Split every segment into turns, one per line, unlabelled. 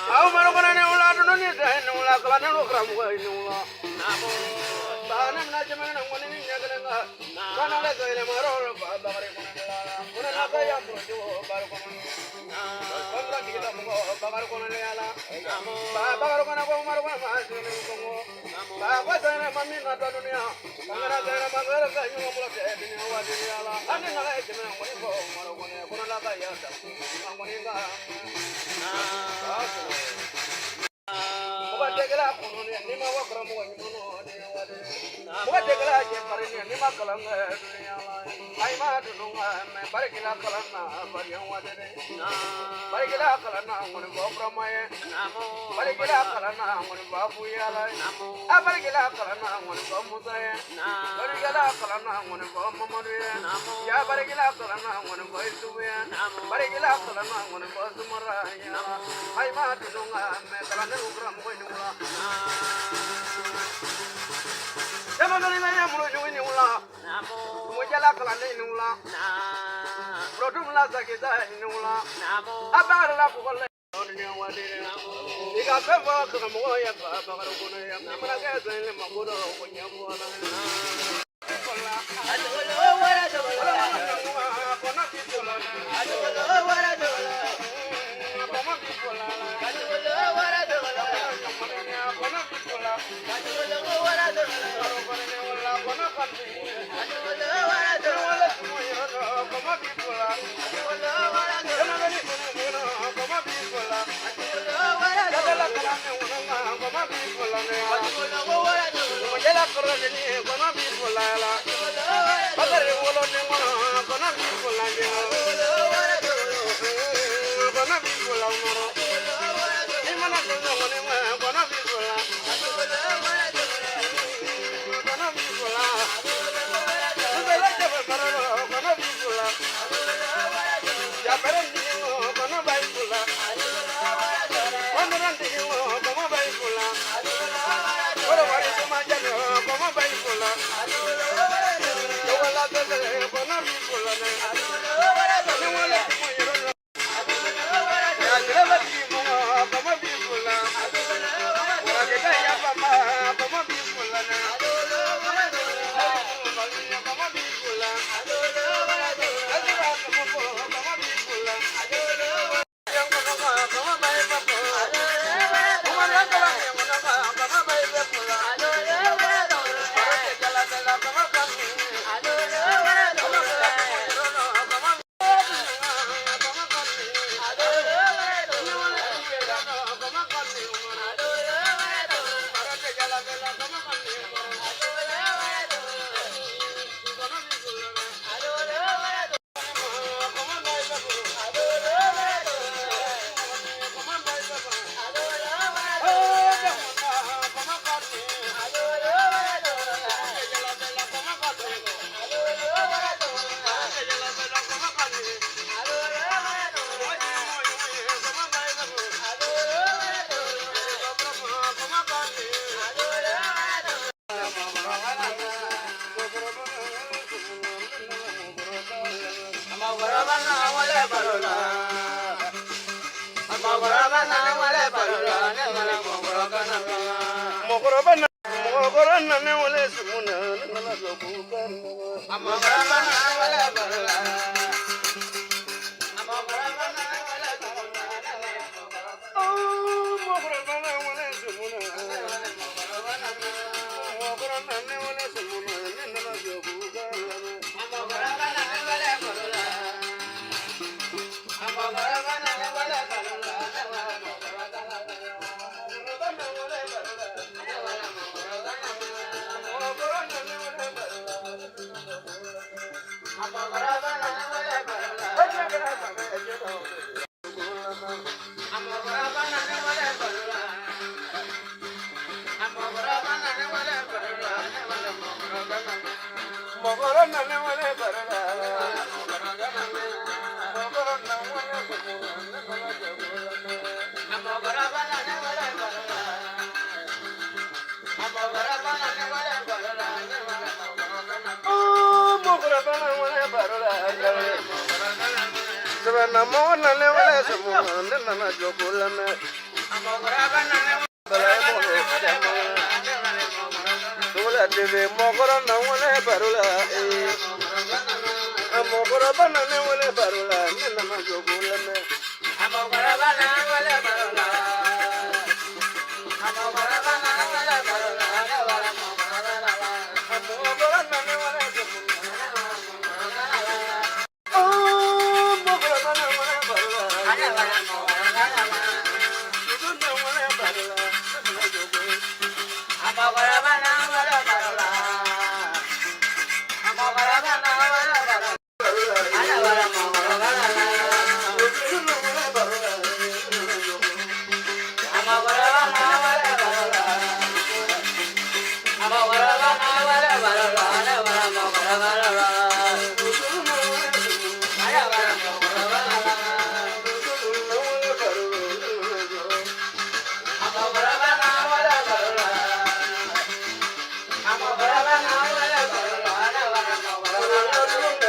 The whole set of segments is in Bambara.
Aw maro kɔnɔ ne wula dunu ni tɛ ne wula kalan ne karamɔgɔ ye ne wula. Ba ne mina jɛmɛ ne ŋɔni ni ɲɛ kelen kan. Kana le zɛlɛ maro ba bakari kɔnɔ ne la. Kɔnɔ na ka ya muro jo bari kɔnɔ. Kɔnɔ tigi la mɔgɔ bakari kɔnɔ ne la. Ba bakari kɔnɔ ko maro kɔnɔ ma sɛnɛ kɔngɔ. Ba ko sɛnɛ ma min na dɔ dunuya. Kangana sɛnɛ ma wɛrɛ ka ɲɔgɔn bolo tɛ dunuya wa dunuya la. Ani nana ye jɛmɛ ŋɔni fɔ maro kɔnɔ kɔnɔ la ka ya da. Ŋɔni ka. Mɔgɔ tɛgɛla kɔnɔ ni ma wa karamɔgɔ ɲuman mɔgɔ tɛgɛla cɛ farin ni ma kalan kɛ dunuya la. Ayi ma dunu ka mɛ barikila kalan na bariyan wa dɛ. Barikila kalan na ŋɔni fɔ burama ye. Barikila kalan na ŋɔni fɔ fuyala ye. A barikila kalan na ŋɔni fɔ musa ye. Barikila kalan na ŋɔni fɔ mamadu ye. Ya barikila kalan na ŋɔni fɔ isufu ye. Barikila kalan na ŋɔni fɔ sumara ye. Ayi ma dunu ka mɛ kalanden karamɔgɔ ni wula. Jamakali la ya mulu jugu ni wula. Mujala kalanden ni wula. Rodum la zakita ni wula. A baara la kɔgɔ la. I ka fɛn fɔ karamɔgɔ ye fa bakari kɔnɔ ye. I mana kɛ sɛnɛ ma ko dɔ ko ɲɛfɔ la. Kɔnɔ bi fɔ la. Kɔnɔ bi fɔ la. Kɔnɔ bi fɔ la. Kɔnɔ ka bi. Kɔnɔ bi fɔ la. Kɔnɔ bi fɔ la. Kɔnɔ bi fɔ la. Kɔnɔ bi fɔ la. Bakari wolo ni kɔnɔ kɔnɔ bi fɔ la. Kɔnɔ bi fɔ la. I mana don ɲɔgɔn ma kɔnɔ bi fɔ la. Kɔnɔ bi fɔ la. Bɛlɛ jaba mara kɔnɔ bi fɔ la. Jabɛrɛ ni kɔnɔ b'a fɔ la. Kɔnɔ tigi kɔnɔ b'a fɔ la. Kɔrɔ wari suma jalo kɔnɔ b'a fɔ la. Wala bɛlɛ kɔnɔ bi fɔ la. Ni wale tigi yɔrɔ. Ya jɛlɛ tigi mɔgɔ kɔnɔ bi fɔ la. Wakɛta ya fama kɔnɔ bi fɔ la. Kɔnɔ bi fɔ la. Kɔnɔ bi fɔ la. Mɔgɔkɔrɔba na ne wele sumu na ne nana jɔ k'u ka Mɔgɔkɔrɔba na wele sumu na mɔgɔkɔrɔba na ne wele sumu na ne nana jɔ k'u ka. Mɔgɔkɔrɔba na ne wele baro la. Mɔgɔkɔrɔba na wele sumu na ne nana jɔ k'u Mɔgɔkɔrɔba na wele baro la. Sɛbɛnna mɔgɔ na ne wele sumu na ne nana jɔ k'u lamɛn. Mɔgɔkɔrɔ na wele baro la, mɔgɔkɔrɔba na ne wele baro la, ne nana jɔ k'o lamɛn.
Mɔgɔkɔrɔba na wele baro la. Mɔgɔkɔrɔba na wele baro la, ne wara mɔgɔkɔrɔba la.
Mɔgɔkɔrɔba na ne wele baro la. Mɔgɔkɔrɔba na wele baro la.
Ne wara mɔgɔkɔrɔba la.
Dugu na wele baro la, ne nana jɔ k'o.
Mɔgɔkɔrɔba na wele baro la. Mɔgɔkɔrɔba na wele baro la. Ne wara mɔgɔkɔrɔba la.
Dugu na wele baro la, ne nana jɔ k'o.
Mɔgɔkɔrɔba na wele baro la. Mɔgɔkɔrɔba na wele baro la, ne wara mɔgɔkɔrɔba la.
Dugu na wele
Ne wara mɔgɔkɔrɔba la.
Dugu na wele baro la, ne nana jɔ.
Mɔgɔkɔrɔba na wele baro la. Mɔgɔkɔrɔba na wele baro la, ne wara mɔgɔkɔrɔba la.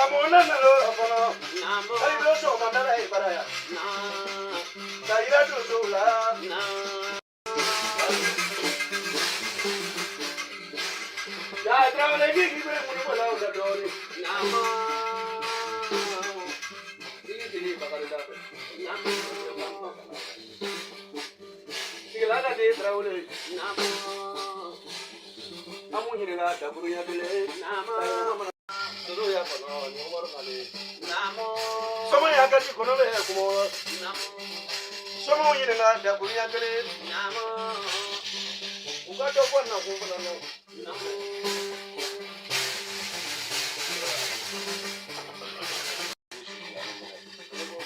Naamu ne nana o la fana. Hali dɔ sɔgɔma da la ye bara yan. Ka yira donsow la. Ja Tarawele k'i k'i bɛ mun bɔ la o la dɔɔnin. Tigi tigi Bakari da fɛ. Sigila ka di Tarawele. An m'u ɲininka dakuruɲɛ kelen. Soso y'a kɔnɔ ɲɔgɔn nalen. Sɔmɔ y'a kasi kɔnɔ bɛ kuma. Sɔmɔw ɲininka dakuruɲɛ kelen. U ka dɔ fɔ nakun fana na.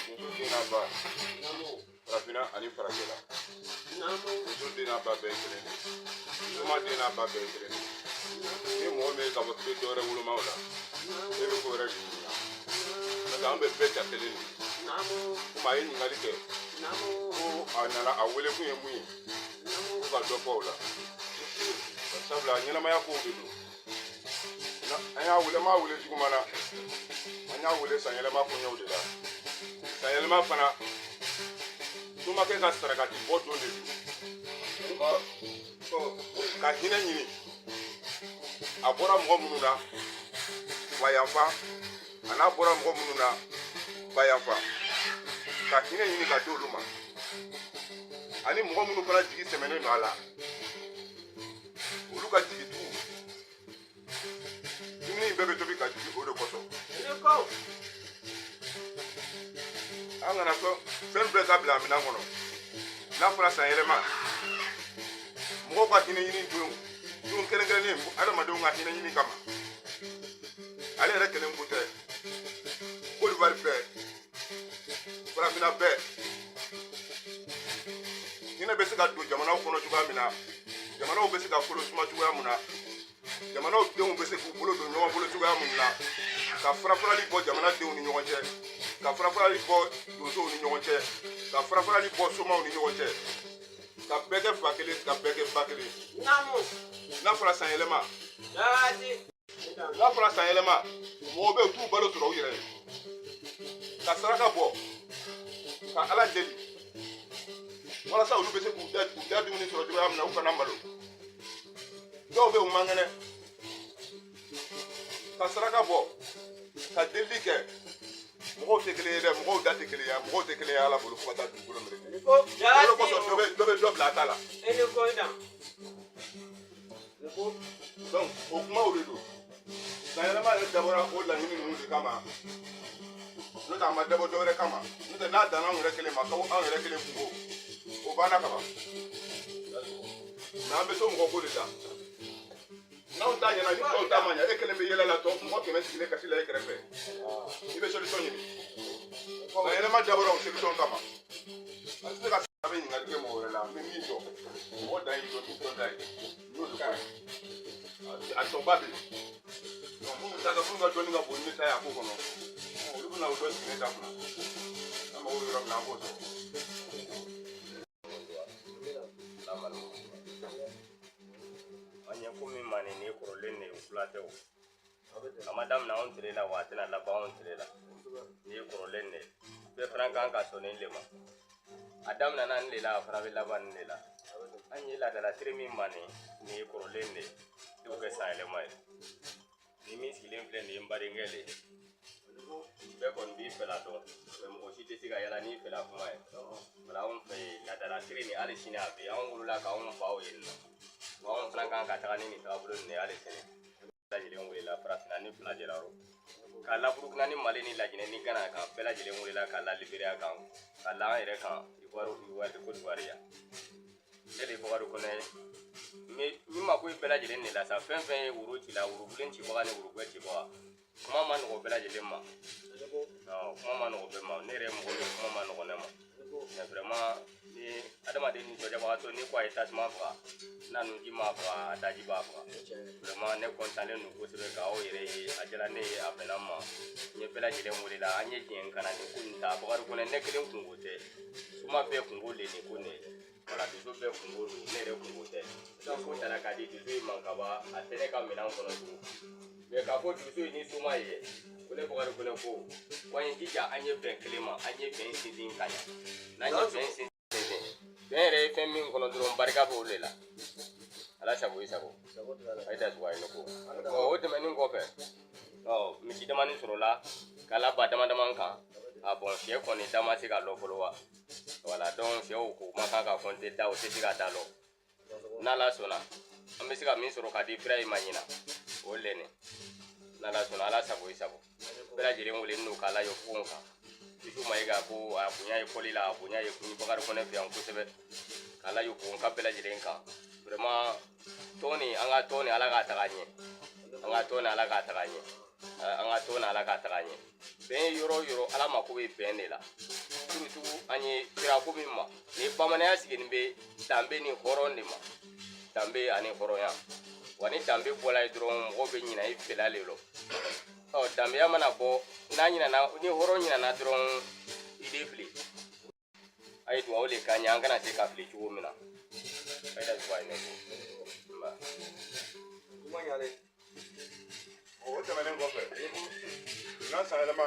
Muso den n'a ba farafinna ani farajɛla, muso den n'a ba bɛɛ ye kelen de ye, soma den n'a ba bɛɛ ye kelen de ye. Ni mɔgɔ min ye k'a fɔ k'i bɛ dɔ wɛrɛ woloma o la, e bɛ ko wɛrɛ de ɲini na, n'o tɛ an bɛ bɛɛ ja kelen de ye. Komi a ye ɲininkali kɛ ko a nana, a wele kun ye mun ye, ko ka dɔ fɔ o la, sabula ɲɛnamaya kow de don. An y'a wele, an m'a wele juguman na, an y'a wele sanyɛlɛma koɲɛw de la. Sanyɛlɛma fana, somakɛ ka sarakati bɔ don de don, ka hinɛ ɲini a bɔra mɔgɔ minnu na fa yanfan, a n'a bɔra mɔgɔ minnu na ba yanfan, ka hinɛ ɲini ka di olu ma, ani mɔgɔ minnu fana jigi sɛmɛnen don a la, olu ka jigitugu. Dumuni in bɛɛ bɛ tobi ka jigin o de kosɔn. An kana fɛn fɛn bɛɛ ka bila a minɛn kɔnɔ. N'a fɔra san yɛlɛma, mɔgɔw ka hinɛ ɲini don, don kɛrɛnkɛrɛnnen adamadenw ka hinɛ ɲini kama, ale yɛrɛ kelen ko tɛ. Côte d'Ivoire bɛɛ, farafinna bɛɛ, hinɛ bɛ se ka don jamanaw kɔnɔ cogoya min na, jamanaw bɛ se ka kolo suma cogoya min na, jamanaw denw bɛ se k'u bolo don ɲɔgɔn bolo cogoya min na, ka farafarali bɔ jamana denw ni ɲɔgɔn cɛ, ka farafarali bɔ donsow ni ɲɔgɔn cɛ, ka farafarali bɔ somaw ni ɲɔgɔn cɛ, ka bɛɛ kɛ fa kelen, ka bɛɛ kɛ ba kelen. N'a fɔra san yɛlɛma, n'a fɔra san yɛlɛma, mɔgɔw bɛ yen u t'u balo sɔrɔ u yɛrɛ ye, ka saraka bɔ ka ala deli walasa olu bɛ se k'u da k'u da dumuni sɔrɔ cogoya min na, u kana malo. Dɔw bɛ yen u man kɛnɛ, ka saraka bɔ ka delili kɛ. Mɔgɔw tɛ kelen ye dɛ, mɔgɔw da tɛ kelen ye, mɔgɔw tɛ kelen ye ala bolo fo ka taa dugukolo meleke. O de kosɔn dɔ bɛ dɔ bila a ta la. Donc o kumaw de don. Sanyɛlɛma yɛrɛ dabɔra o laɲini ninnu de kama, n'o tɛ a ma dabɔ dɔ wɛrɛ kama. N'o tɛ n'a danna anw yɛrɛ kelen ma, k'aw anw yɛrɛ kelen kunko, o banna kaban. Mais an bɛ to mɔgɔ ko de la. N'anw ta ɲɛna, ni tɔw ta ma ɲɛ, e kelen bɛ yɛlɛ la, tɔ mɔgɔ 100 sigilen kasi la e kɛrɛfɛ, i bɛ solution ɲini. Sanyɛlɛma dabɔra o solution kama. An tɛ se ka a bɛ ɲininkali kɛ mɔgɔ wɛrɛ la. N bɛ min dɔn, mɔgɔ dan y'i dɔn, min dɔn ta ye, n y'o de fɔ ye. A tɔba bɛ yen, minnu ta ka minnu ka dɔnni ka bon ni ne ta ye a ko kɔnɔ, olu bɛna o dɔ sigi ne ta kunna. An mago bɛ yɔrɔ min na, an b'o sɔrɔ.
An ye ko min ma nin ye kɔrɔlen de ye, kura tɛ. O a ma daminɛ anw tile la, wa a tɛna laban anw tile la. Nin ye kɔrɔlen de ye, bɛɛ fana kan ka sɔn nin de ma. A daminɛna nin de la, a fana bɛ laban nin de la. An ye laadalatiri min ma nin, nin ye kɔrɔlen de ye, i b'o kɛ sanyɛlɛma ye. Ni min sigilen filɛ nin ye, n badenkɛ le ye. Bɛɛ kɔni b'i fɛla dɔn, mais mɔgɔ si tɛ se ka yala n'i fɛla kuma ye. Wala anw fɛ yen, laadalatiri nin, hali sini a bɛ yen. Anw wolola k'anw faw ye nin na, wa anw fana kan ka taga ni nin taabolo nin ye hali sini. Bɛɛ lajɛlen welela farafinna ni falajɛla rɔ, k'a la Burukina ni Mali ni Lajinɛ ni Gana kan, bɛɛ lajɛlen welela k'a la Liberia kan, k'a la an yɛrɛ kan Ivoire, Ivoire Côte d'Ivoire yan. Ne de ye Bakari Kɔnɛ ye. N mako ye bɛɛ lajɛlen de la sa. Fɛn fɛn ye woro ci la, worobilen cibaga ni worogɛ cibaga, kuma ma nɔgɔ bɛɛ lajɛlen ma, kuma ma nɔgɔ bɛɛ ma. Ne yɛrɛ mɔgɔ min, kuma ma nɔgɔ ne ma, mais vraiment ni adamaden nisɔndiyabagatɔ, ni ko a ye tasuma faga, n'a nunji m'a faga, a daji b'a faga. Vraiment ne kɔntannen don kosɛbɛ k'aw yɛrɛ ye. A diyara ne ye, a bɛnna n ma. N ye bɛɛ lajɛlen wele la, an ye diɲɛ ka na nin ko nin ta. Bakari Kɔnɛ, ne kelen kunko tɛ, soma bɛɛ kunko le nin ko nin ye. Wala donso bɛɛ kunko don, ne yɛrɛ kunko tɛ. Ni ko tara k'a di donso ye man kaban, a tɛ ne ka minɛn kɔnɔ tugun. Mais k'a fɔ donso ye ni soma ye ko ne Bakari Kɔnɛ ko ko an ye jija an ye bɛn kelen ma, an ye bɛn sinsin ka ɲa. N'an ye bɛn sinsin, bɛn yɛrɛ ye fɛn min kɔnɔ dɔrɔn, barika b'o de la. Ala sago i sago. A ye da sugu a ye ne ko. O tɛmɛnen kɔfɛ, ɔ misi damani sɔrɔla k'a la ba dama dama kan. A bɔn, sɛ kɔni da ma se ka lɔ fɔlɔ wa. Wala, donc sɛw ko ma kan ka kɔnte da, o tɛ se ka da lɔ. N'Ala sɔnna, an bɛ se ka min sɔrɔ ka di fira in ma ɲina, o lɛnɛ. N'Ala sɔnna, Ala sago i sago. Bɛɛ lajɛlen welelen don k'a lajɔ fogon kan. Isu Mayiga ko a bonya ye fɔli la, a bonya ye kun Bakari Kɔnɛ fɛ yan kosɛbɛ. K'a lajɔ fogon kan bɛɛ lajɛlen kan. Vraiment, tɔn nin, an ka tɔn nin, Ala k'a taga ɲɛ. An ka tɔn nin, Ala k'a taga ɲɛ. An ka tɔn nin, Ala k'a taga ɲɛ. Bɛn ye yɔrɔ o yɔrɔ, Ala mako bɛ bɛn de la. Surtout an ye sirako min ma ni bamananya sigilen bɛ danbe ni hɔrɔn de ma, danbe ani hɔrɔnya. Wa ni danbe bɔla yen dɔrɔn, mɔgɔw bɛ ɲinɛ i fɛla le lɔ. Ɔ danbeya mana bɔ, n'a ɲinana, ni hɔrɔn ɲinana dɔrɔn, i de fili. A ye dugawu de k'an ye, an kana se ka fili cogo min na. A ye da dugawu ye ne ko. Nba.
Kuma ɲalen.
O tɛmɛnen kɔfɛ, n'an san yɛlɛma,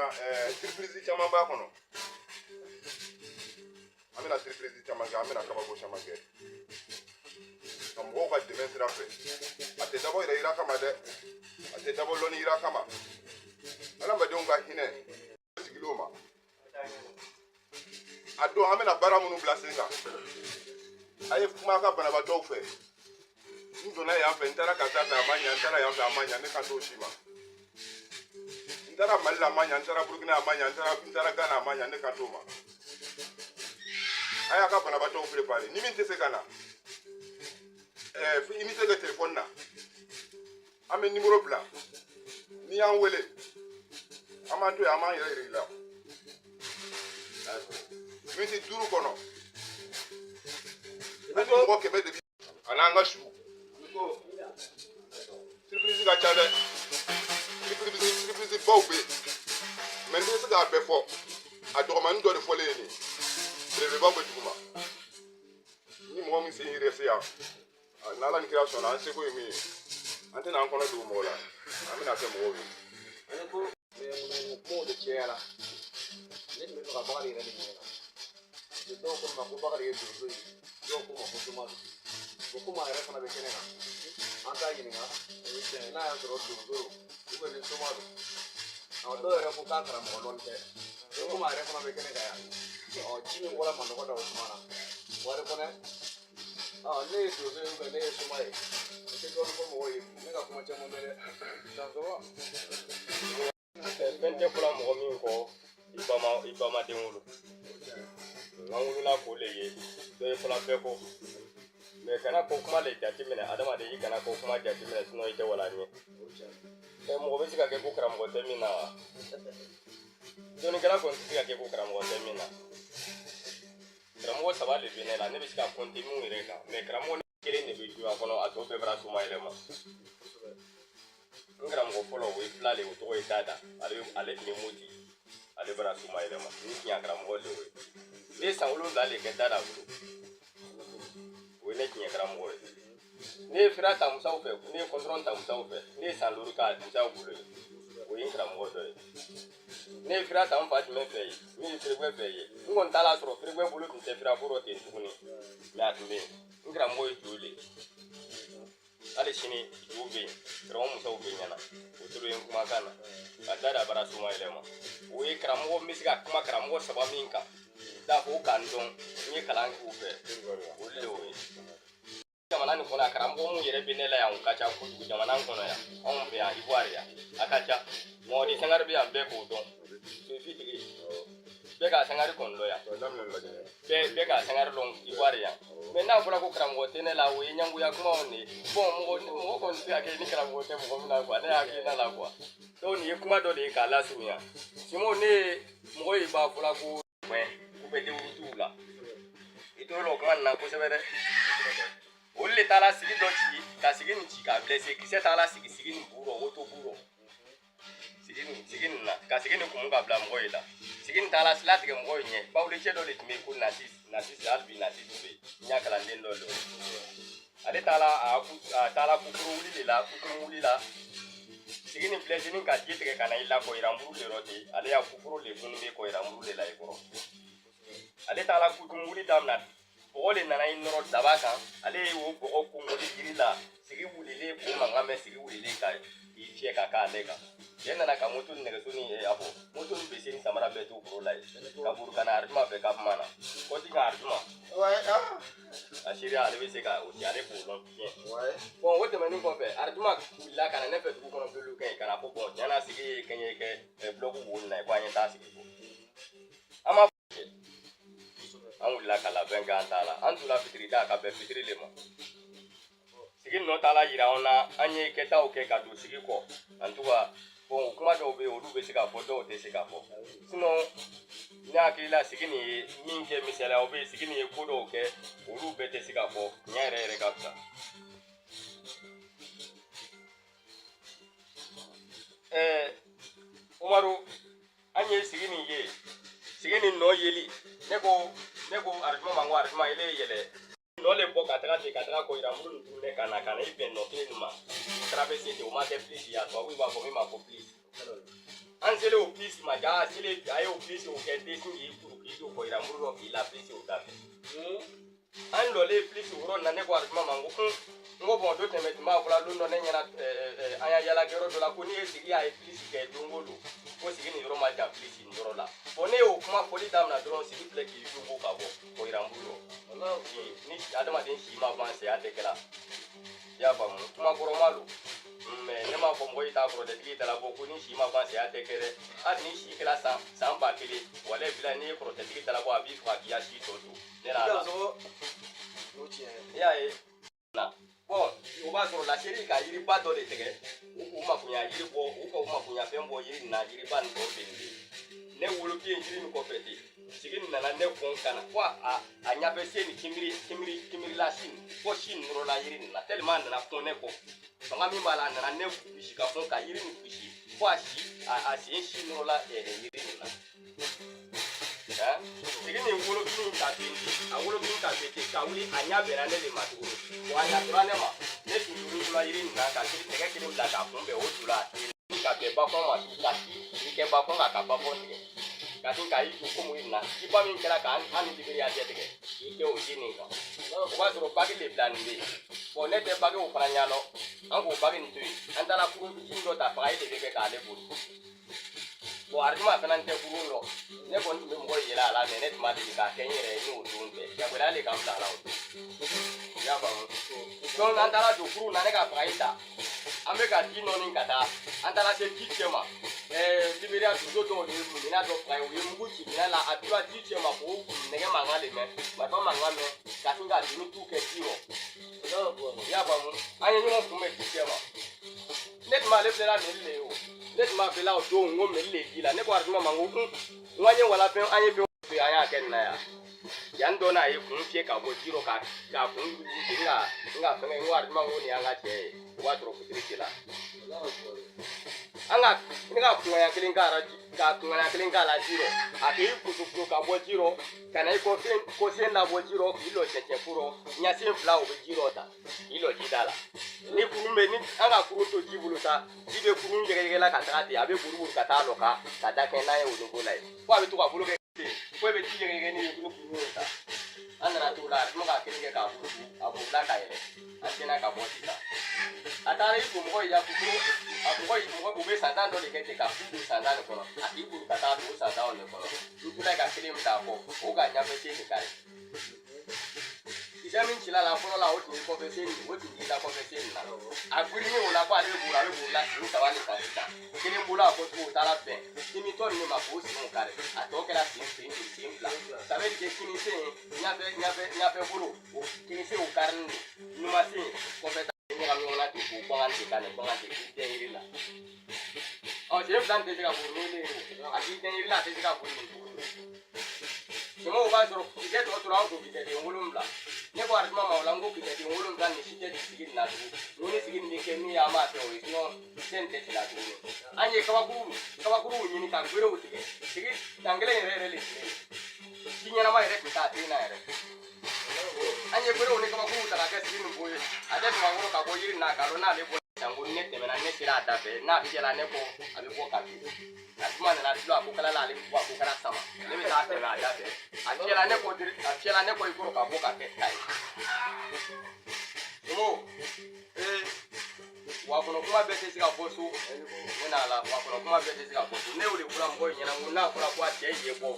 surprise caman b'a kɔnɔ. An bɛna surprise caman kɛ, an bɛna kabako caman kɛ ka mɔgɔw ka dɛmɛ sira fɛ. A tɛ dabɔ yɛrɛ yira kama dɛ, a tɛ dabɔ lɔnni yira kama. Adamadenw ka hinɛ sigilenw ma a don, an bɛna baara minnu bila sen kan, a ye kuma a ka banabaatɔw fɛ. N donna yan fɛ, n taara karisa fɛ, a ma ɲa. N taara yan fɛ, a ma ɲa. Ne kan t'o si ma. N taara Mali la, a ma ɲa. N taara Burukina, a ma ɲa. N taara Gana, a ma ɲa. Ne kan t'o ma. A y'a ka banabaatɔw préparé. Ni min tɛ se ka na, i ni se kɛ telefɔni na, an bɛ nimoro bila. N'i y'an wele, an b'an to yen, an b'an yɛrɛ yir'i la miniti 5 kɔnɔ. Hali ni mɔgɔ 100 de bi a n'an ka su. Surprise ka ca dɛ, surprise baw bɛ yen, mais n tɛ se k'a bɛɛ fɔ. A dɔgɔmanin dɔ de fɔlen ye nin ye, belebelebaw bɛ duguma. Ni mɔgɔ min sen yɛrɛ se yan, n'Ala ni kira sɔnna, an seko ye min ye, an tɛna an kɔnɔ dogo mɔgɔ la, an bɛna kɛ mɔgɔw ye.
Ani ko mɛ kumaw de cayara. Ne tun bɛ fɛ ka Bakari yɛrɛ de ɲininka, parce que dɔw ko n ma ko Bakari ye donso ye, dɔw ko n ma ko soma don. Bon, komi a yɛrɛ fana bɛ kɛnɛ kan, an t'a ɲininka n'a y'a sɔrɔ donso don ou bien ni soma don. Ɔ dɔw yɛrɛ ko k'a karamɔgɔ lɔnni tɛ. Komi a yɛrɛ fana bɛ kɛnɛ kan yan, ɔ ji min bɔra manɔgɔ da o tuma na, Bakari Kɔnɛ, ɔ ne ye donso ye ou bien ne ye soma ye, n tɛ dɔɔnin fɔ mɔgɔw ye. Ne ka kuma caman bɛ dɛ. Dansɔgɔ.
Fɛn tɛ fɔla mɔgɔ min kɔ, i ba ma, i ba ma den wolo. An wolola k'o le ye, dɔ ye fɔla bɛɛ kɔ. Mais kana ko kuma le jateminɛ, adamaden i kana ko kuma jateminɛ, sinon i tɛ wala ɲɛ. Ɛ mɔgɔ bɛ se ka kɛ ko karamɔgɔ tɛ min na wa? Dɔnnikɛla kɔni tɛ se ka kɛ ko karamɔgɔ tɛ min na. Karamɔgɔ saba de bɛ ne la, ne bɛ se ka compter minnu yɛrɛ kan. Mais karamɔgɔ kelen de bɛ duɲa kɔnɔ, a tɔ bɛɛ bara soma yɛlɛma. N karamɔgɔ fɔlɔ, o ye fila le ye, o tɔgɔ ye Dada. Ale tun bɛ Moti, ale bara soma yɛlɛma. Ni tiɲɛ karamɔgɔ le o ye. Ne ye san 7 de kɛ Dada bolo, o ye ne tiɲɛ karamɔgɔ ye. Ne ye fira ta Musaw fɛ, ne ye kɔntɔrɔn ta Musaw fɛ, ne ye san 5 k'a Musaw bolo ye, o ye n karamɔgɔ dɔ ye. Ne ye fira ta n fa jumɛn fɛ yen, min ye Firigwɛ fɛ yen. N kɔni t'a la sɔrɔ Firigwɛ bolo tun tɛ fira ko rɔ ten tuguni, mais a tun bɛ yen. N karamɔgɔ ye Jo le ye. Hali sini Jo bɛ yen, karamɔgɔ Musaw bɛ ɲɛna, o tolo ye n kumakan na ka da da bara soma yɛlɛma. O ye karamɔgɔ, n bɛ se ka kuma karamɔgɔ saba min kan da o k'an dɔn, n ye kalan k'u fɛ, olu de y'o ye. Jamana nin kɔnɔ, a karamɔgɔ mun yɛrɛ bɛ ne la yan, o ka ca kojugu. Jamana in kɔnɔ yan, anw fɛ yan, Ivoire yan, a ka ca. Mɔgɔdi Sangare bɛ yan, bɛɛ k'o dɔn. Sofitigi bɛɛ ka Sangare kɔni dɔn yan, bɛɛ ka Sangare dɔn Ivoire yan. Mais n'a fɔra ko karamɔgɔ tɛ ne la, o ye ɲangoya kumaw de ye. Bon, mɔgɔ kɔni tɛ se ka kɛ ni karamɔgɔ tɛ mɔgɔ min na quoi, ne hakilina la quoi. Donc nin ye kuma dɔ de ye k'a lasurunya. Simon, ne ye mɔgɔ ye, b'a fɔla ko wɛ k'u bɛ denwulutuw la. I t'o la o kuma nin na kosɛbɛ dɛ. Olu de taara sigi dɔ ci ka sigi nin ci k'a blessé. Kisɛ taara sigi sigi nin bu rɔ, woto bu rɔ, sigi nin na ka sigi nin kumu ka bila mɔgɔ ye la. Sigi nin taara sila tigɛ mɔgɔ ye ɲɛ. Bawulecɛ dɔ de tun bɛ yen ko Nasis. Nasis, hali bi Nasis bɛ yen, n y'a kalanden dɔ de o. Ale taara a taara kukuru wuli de la, kukuru wuli la. Sigi nin filɛ sini ka ji tigɛ ka na i la kɔyiranburu le yɔrɔ ten, ale y'a kuforo le funu bɛ kɔyiranburu le la i kɔrɔ. Ale taara kutumu wuli daminɛ, bɔgɔ le nana i nɔrɔ daba kan, ale ye o bɔgɔ kongoli jiri la. Sigi wulilen k'o mankan mɛn, sigi wulilen ka i fiyɛ ka k'ale kan. Cɛ nana ka moto ni nɛgɛso ni a fɔ moto ni bese ni samara bɛɛ to foro la yen, ka buru ka na arijuma fɛ ka kuma na kɔti ka arijuma a seereya, ale bɛ se ka o ci, ale b'o lɔn tiɲɛ. Bon, o tɛmɛnen kɔfɛ, arijuma wulila ka na ne fɛ dugu kɔnɔ belu kɛ ka na fɔ bon, tiɲɛ na sigi ye kɛɲɛ kɛ bulɔku wo na ye, ko an ye taa sigi ko an ma an wulila ka labɛn kɛ, an t'a la, an tula fitiri da ka bɛn fitiri le ma. Sigi nɔ taala yira an na, an ye kɛtaw kɛ ka don sigi kɔ. En tout cas, bon, kuma dɔw bɛ yen, olu bɛ se ka fɔ, dɔw tɛ se ka fɔ. Sinon ne hakili la, sigi nin ye min kɛ, misaliya bɛ yen, sigi nin ye ko dɔw kɛ, olu bɛɛ tɛ se ka fɔ. Tiɲɛ yɛrɛ yɛrɛ ka fisa. Umaru, an ye sigi nin ye, sigi nin nɔ yeli, ne ko arijuma ma, n ko arijuma, ile ye yɛlɛ nɔ le bɔ ka taga ten, ka taga kɔyiramuru nin turu ne ka na, ka na i bɛn nɔ kelen nin ma traversé ten, o ma kɛ piste ye, a tubabu b'a fɔ min ma ko piste. An selen o piste ma, ja selen a ye o piste o kɛ desin k'i kuru k'i don kɔyiramuru dɔ k'i la piste o da fɛ. An lɔlen piste o yɔrɔ na, ne ko arijuma ma, n ko n ko bon, dɔ tɛmɛ tun b'a fɔla don dɔ ne ɲɛna, an y'a yala kɛ yɔrɔ dɔ la, ko n'i ye sigi a ye piste kɛ don o don, ko sigi nin yɔrɔ ma jan piste nin yɔrɔ la. Bon, ne y'o kuma fɔli daminɛ dɔrɔn, sigi filɛ k'i yugu ka bɔ kɔyiramuru rɔ. Ni adamaden si ma ban, saya tɛ kɛla. I y'a faamu, kuma kɔrɔma don, mais ne m'a fɔ mɔgɔ y'i t'a kɔrɔ dɛ, tigi t'a labɔ ko ni si ma ban, saya tɛ kɛ dɛ. Hali ni si kɛra san 1000, walayi bila, n'i ye kɔrɔtɛtigi ta labɔ, a b'i faga k'i ya si tɔ to ne n'a la. I y'a ye na, bon, o b'a sɔrɔ laseri ka yiriba dɔ de tigɛ, u k'u makoɲa yiri bɔ, u k'u makoɲa fɛn bɔ yiri nin na, yiriba nin tɔ bɛ nin ne wolo den yiri nin kɔfɛ ten. Sigi nin nana ne kɔn ka na fo a ɲɛfɛ sen ni kinbiri kinbiri kinbirila si nin fo si nin nɔrɔla yiri nin na, tellement a nana kɔn ne kɔ, fanga min b'a la, a nana ne gosi ka kɔn ka yiri nin gosi fo a si a sen si nɔrɔla yiri nin na. Sigi nin wolofini ka ben a wolofini ka ben ten ka wuli, a ɲɛ bɛnna ne de ma tuguni wa, a ɲɛ tora ne ma, ne tun durula yiri nin na ka tɛgɛ kelen bila k'a kunbɛn, o tula ka bɛn bakɔn ma ka i kɛ bakɔn kan ka bakɔn tigɛ ka sin k'a y'i jɔ komi nin na jiba min kɛra k'an an ni liberiya jɛ tigɛ k'i kɛ o ji nin kan. O b'a sɔrɔ bagi le bila nin bɛ yen. Bon, ne tɛ bagi o fana ɲɛ lɔ, an k'o bagi nin to yen, an taara kurun fitinin dɔ ta, faga de bɛ kɛ k'ale boli. Bon, arijuma fana tɛ kurun lɔ, ne kɔni tun bɛ mɔgɔ yɛlɛ a la, mais ne tun ma deli k'a kɛ n yɛrɛ ye n'o don tɛ, jagoya le k'an bila a la o don. I y'a faamu, donc an taara don kurun na, ne ka fagayi ta, an bɛ ka ji nɔɔni ka taa, an taara se ji cɛ ma. Liberiya donso dɔw de ye minɛn dɔ faga ye, u ye mugu ci minɛn la, a tora ji cɛ ma k'o nɛgɛ mankan de mɛn, marifa mankan mɛn, ka sin ka dimi tu kɛ ji rɔ. I y'a faamu, an ye ɲɔgɔn kunbɛn ji cɛ ma. Ne tun b'ale filɛla meli le ye o, ne tun b'a filɛla o don, n ko meli le ji la. Ne ko arijuma ma, n ko n ko an ye wala fɛn, an ye fɛn fɛ, an y'a kɛ nin na yan yan dɔ n'a ye kun fiyɛ ka bɔ ji rɔ ka kun wuli n ka fɛngɛ. N ko arijuma, n ko nin y'an ka cɛ ye. O b'a sɔrɔ fitiri cɛla, an ka ne ka kunaya kelen k'a la, ka kunaya kelen k'a la ji rɔ, a k'i kutukutu ka bɔ ji rɔ ka na i kɔsen labɔ ji rɔ k'i lɔ cɛncɛn fu rɔ, ɲɛsen fila o bɛ ji rɔ ta k'i lɔ ji da la. Ni kurun bɛ ni an ka kurun to ji bolo sa, ji bɛ kurun yɛgɛyɛgɛ la ka taga ten, a bɛ buruburu ka taa lɔ ka da kɛ n'a ye o niveau la ye, fo a bɛ to ka bolo kɛ ten, fo e bɛ ji yɛgɛyɛgɛ ni ye kurun ye sa. An nana t'o la, a tun ka kelen kɛ k'a bolo a bolila ka yɛlɛ, an tiɲɛna ka bɔ sisan. A taara i don mɔgɔ ya kuturu, a mɔgɔ u bɛ santan dɔ de kɛ ten ka fu don santan de kɔnɔ, a k'i bolo ka taa don o santan de kɔnɔ. N tula ka kelen bila a kɔ, o ka ɲɛfɛ sen de kari. Kisɛ min cila la fɔlɔ la, o tun ye kɔfɛ sen, o tun t'i da kɔfɛ sen na. A girinni o la ko ale bɛ bolo, a bɛ bolo la sen saba de kan sisan. Kelen bolo a kɔcogo, o taara bɛn kimitɔ ninnu ma k'o senw kari, a tɔ kɛra sen sen sen fila. Ça veut dire que kini sen ɲɛfɛ bolo o kini sen o karinin don, numan sen kɔfɛ ta ɲagami ɲɔgɔn na ten k'o bagan ten ka nin bagan ten k'i dɛn yiri la. Ɔ, sen fila nin tɛ se ka boli n'o ye, a k'i dɛn yiri la, a tɛ se ka boli nin tuguni. Jama o b'a sɔrɔ kisɛ tɔ tora an kun kisɛ den 7. Ne ko arijuma ma o la, n ko kisɛ den 7 nin si tɛ sigi nin na tugun. N ko ni sigi nin bɛ kɛ min ye, an b'a kɛ o ye, sinon kisɛ nin tɛ ci la tuguni. An ye kabakuruw ɲini ka gberew tigɛ, sigi dan kelen yɛrɛ yɛrɛ le tun bɛ yen, si ɲɛnama yɛrɛ tun t'a den na yɛrɛ. An ye gberew ni kabakuruw ta ka kɛ sigi nin bo ye, a tɛ tuma kɔrɔ ka bɔ yiri nin na k'a lɔn n'ale bɔ. Sanko ne tɛmɛna, ne sera a da fɛ, n'a fiyɛla ne kɔ, a bɛ bɔ ka bin. A juma nana tulo a ko kala la, ale bɛ bɔ a ko kala sama. Ne bɛ taa tɛmɛ a da fɛ, a fiyɛla ne kɔ, a fiyɛla ne kɔ i kɔrɔ ka bɔ ka kɛ ta ye. Mo ee, wa kɔnɔ kuma bɛɛ tɛ se ka fɔ so. Ne n'a la wa kɔnɔ kuma bɛɛ tɛ se ka fɔ so. Ne y'o de fɔra mɔgɔw ɲɛna ko n'a fɔra ko a cɛ ye bɔ,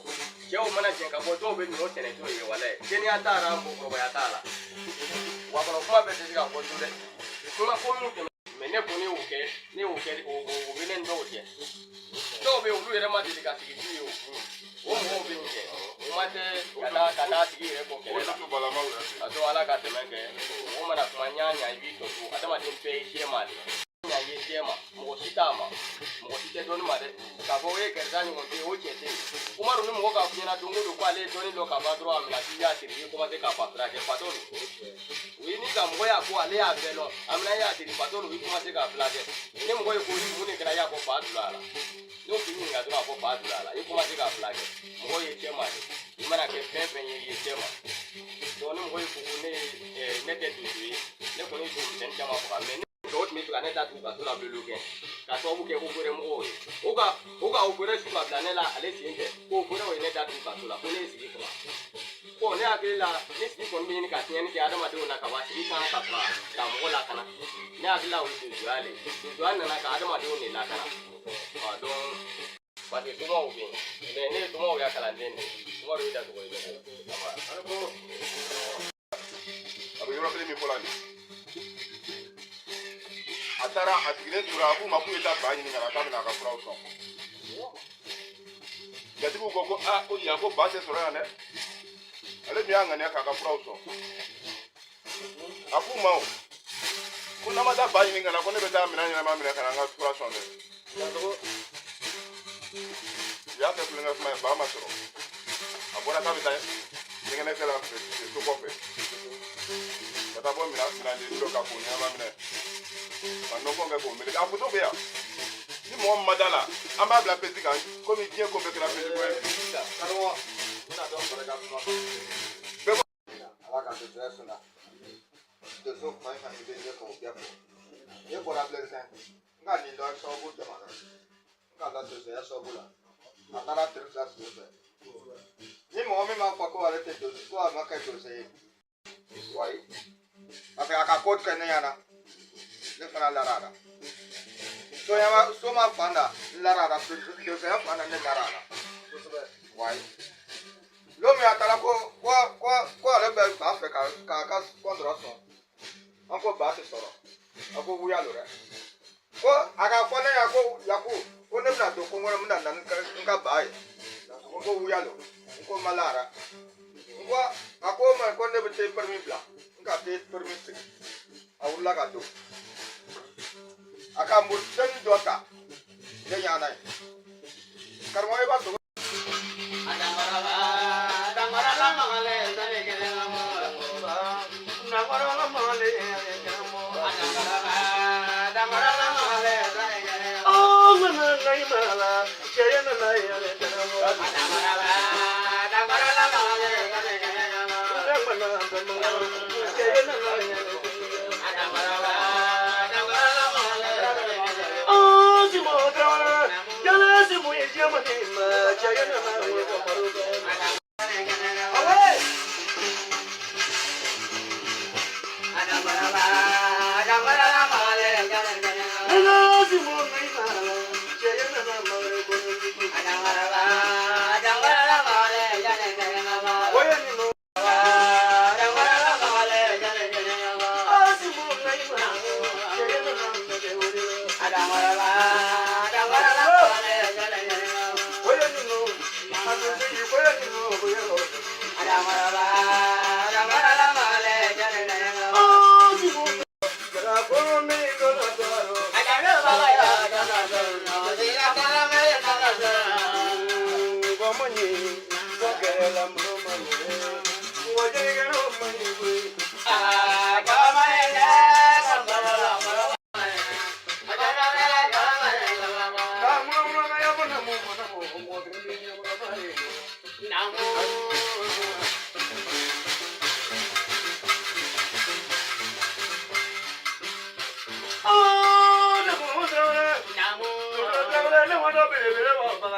cɛw mana jɛ ka bɔ, dɔw bɛ ɲɔ sɛnɛ t'o ye. Walayi, teliya t'a la, mɔgɔkɔrɔbaya t'a la. Wa kɔnɔ kuma bɛɛ tɛ se ka fɔ so dɛ. Kuma ko minnu tɛmɛ mɛ, ne kɔni y'o kɛ, ne y'o kɛ, o bɛ ne ni dɔw cɛ. Dɔw bɛ yen, olu yɛrɛ ma deli ka sigi du ye. O mɔgɔw bɛ yen kɛ, o ma tɛ ka taa sigi yɛrɛ kɔ kɛlɛ la. Ka to Ala ka dɛmɛ kɛ. Mɔgɔ mana kuma ɲa ɲa, i b'i tɔ to. Adamaden bɛɛ ye sɛ ma de ɲa, i ye sɛ ma. Mɔgɔ si t'a ma, mɔgɔ si tɛ dɔnni ma dɛ. K'a fɔ o ye karisa ɲɔgɔn tɛ yen, o cɛ tɛ yen. Umaru, ni mɔgɔ k'a f'i ɲɛna don o don ko ale ye dɔnni dɔn ka ban dɔrɔn, a minɛ k'i y'a siri, i commencé k'a fa kɛ fatɔ don. O ye ni ka mɔgɔ y'a ko ale y'a bɛɛ lɔn, a minɛ y'a siri, fatɔ don, i commencé k'a fila kɛ. Ni mɔgɔ ye ko mun de kɛra, i y'a fɔ fa dula a la. N'o k'i ɲininka dɔrɔn, a fɔ fa dula a la, i commencé k'a fila kɛ. Mɔgɔ ye cɛ ma de, i mana kɛ fɛn fɛn ye, i ye cɛ ma. Donc ni mɔgɔ ye ko ne ye, ne tɛ dusu ye, ne kɔni ye dugumisɛnnin caman faga. Mɛ ne dɔw tun bɛ fɛ ka ne datugu ka to la bulon kɛ ka sababu kɛ opéré mɔgɔw ye. O ka opéré su ka bila ne la, ale sen fɛ ko opéré o ye ne datugu ka to la, ko ne ye sigi faga. Bon, ne hakili la, ni sigi kɔni bɛ ɲini ka tiɲɛni kɛ adamadenw na ka ban, sigi kan ka faga ka mɔgɔ lakana. Ne hakili la, o ye donsoya le ye. Donsoya nana ka adamadenw de lakana. Donc parce que somaw bɛ yen, mais ne ye somaw ya kalanden de ye. Umaru, i dacogo i bɛ
A bɛ yɔrɔ kelen min fɔ la nin, a taara a sigilen tora, a k'u ma k'u ye taa ba ɲini ka na, k'a bɛna a ka furaw sɔn. Jatigiw ko ko aa, ko yan ko ba tɛ sɔrɔ yan dɛ. Ale dun y'a ŋaniya k'a ka furaw sɔn. A k'u ma o ko n'an ma taa ba ɲini ka na, ko ne bɛ taa minɛn ɲɛnama minɛ ka na n ka fura sɔn dɛ. U y'a kɛ kulonkɛ kuma ye, ba ma sɔrɔ. A bɔra k'a bɛ taa ɲɛgɛnɛ kɛ la so kɔfɛ ka taa bɔ minɛn minɛnden dɔ kan k'o ɲɛnama minɛ ka nɔgɔ kɛ k'o meleke. A foto bɛ yan, ni mɔgɔ min ma da la, an b'a bila page kan, komi diɲɛ ko bɛɛ kɛra page ko ye. Bɛɛ ko
Ala ka donsoya sɔnna. Donso fan fɛn i bɛ ɲɛ k'o bɛɛ fɔ. Ne bɔra Bilenfɛn, n ka nin dɔ sababu jamana n ka la donsoya sababu la, a taara teri fila sen fɛ. Ni mɔgɔ min b'a fɔ ko ale tɛ donso, ko a ma kɛ donso ye, wayi, parce que a ka ko kɛ ne ɲɛna, ne fana lara a la. Soyama soma fan da, n lara a la. Donsoya fan da, ne lara a la, wayi. Don min a taara ko ale bɛ ba fɛ ka k'a ka kɔntɔrɔ sɔn, an ko ba tɛ sɔrɔ. A ko wuya lo dɛ. Ko a ka fɔ ne ɲɛna ko Yaku, ko ne bɛna don kungo kɔnɔ, n bɛna na ni n ka ba ye. N ko wuya lo. N ko ma lara. N ko a ko n ma ko ne bɛ te permis bila, n ka te permis sigi. A wulila ka don, a ka moridenni dɔ ta ne ɲana ye. Karamɔgɔ, i b'a dogo.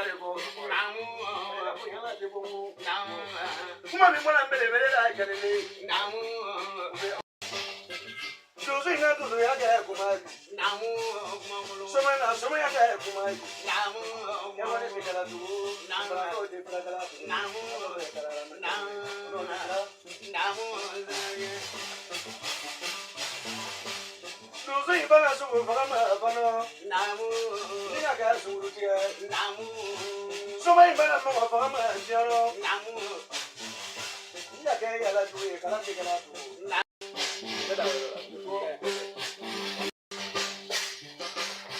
de kɔ. Kuma min bɔra belebele la kɛlɛlen. Donso in ka donsoya kɛ kuma ye. Soma na somaya kɛ kuma ye. Kɛwale tɛ kɛla tugun. Baratɔw tɛ furakɛla tugun. Donso in bana sogo faga ma fana. Ni ka kɛ sunguru tigɛ. Soma in bana mɔgɔ faga ma diɲɛ. Ni ka kɛ yala jugu ye kalan tɛ kɛla tugun.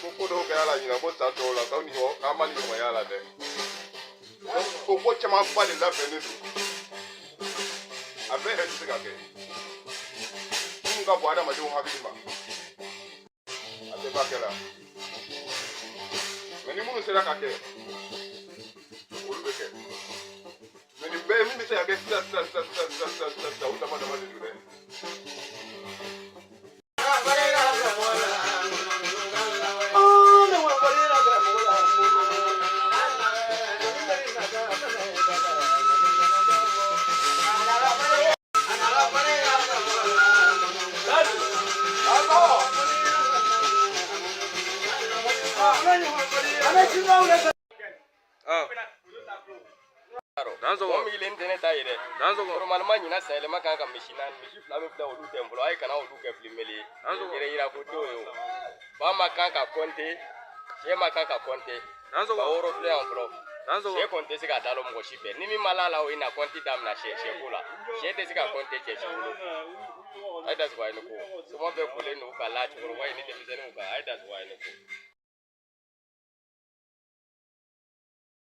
Ko ko dɔw kɛra la ɲinan ko san dɔw la k'aw ni ɲɔgɔn k'an ma ni ɲɔgɔn y'a la dɛ. Ko ko camanba de labɛnnen don, a bɛɛ yɛrɛ tɛ se ka kɛ. Minnu ka bon adamadenw hakili ma, a tɛ ba kɛ la, mɛ ni minnu sera ka kɛ, olu bɛ kɛ. Mɛ nin bɛɛ ye min bɛ se ka kɛ sisan sisan sisan sisan sisan sisan sisan sisan, o dama dama de don dɛ.
Mɔgɔ min yelen tɛ ne ta ye dɛ. Normalement ɲinan san yɛlɛma kan ka misi naani, misi fila min filɛ, olu tɛ n bolo. A ye kana olu kɛ filimeli ye. Yɛrɛ yira ko t'o ye o. Ba ma kan ka kɔnte, sɛ ma kan ka kɔnte. Ba wɔɔrɔ filɛ yan fɔlɔ. Sɛ kɔni tɛ se ka da lɔ mɔgɔ si fɛ. Ni min ma la la, o ye na kɔnti daminɛ sɛ sɛko la. Sɛ tɛ se ka kɔnte cɛ si bolo. A ye da sɔgɔ a ye ne ko. Soma bɛɛ kolen don ka la cɛkɔrɔba ye ni denmisɛnninw kan. A ye da sɔgɔ a ye ne ko.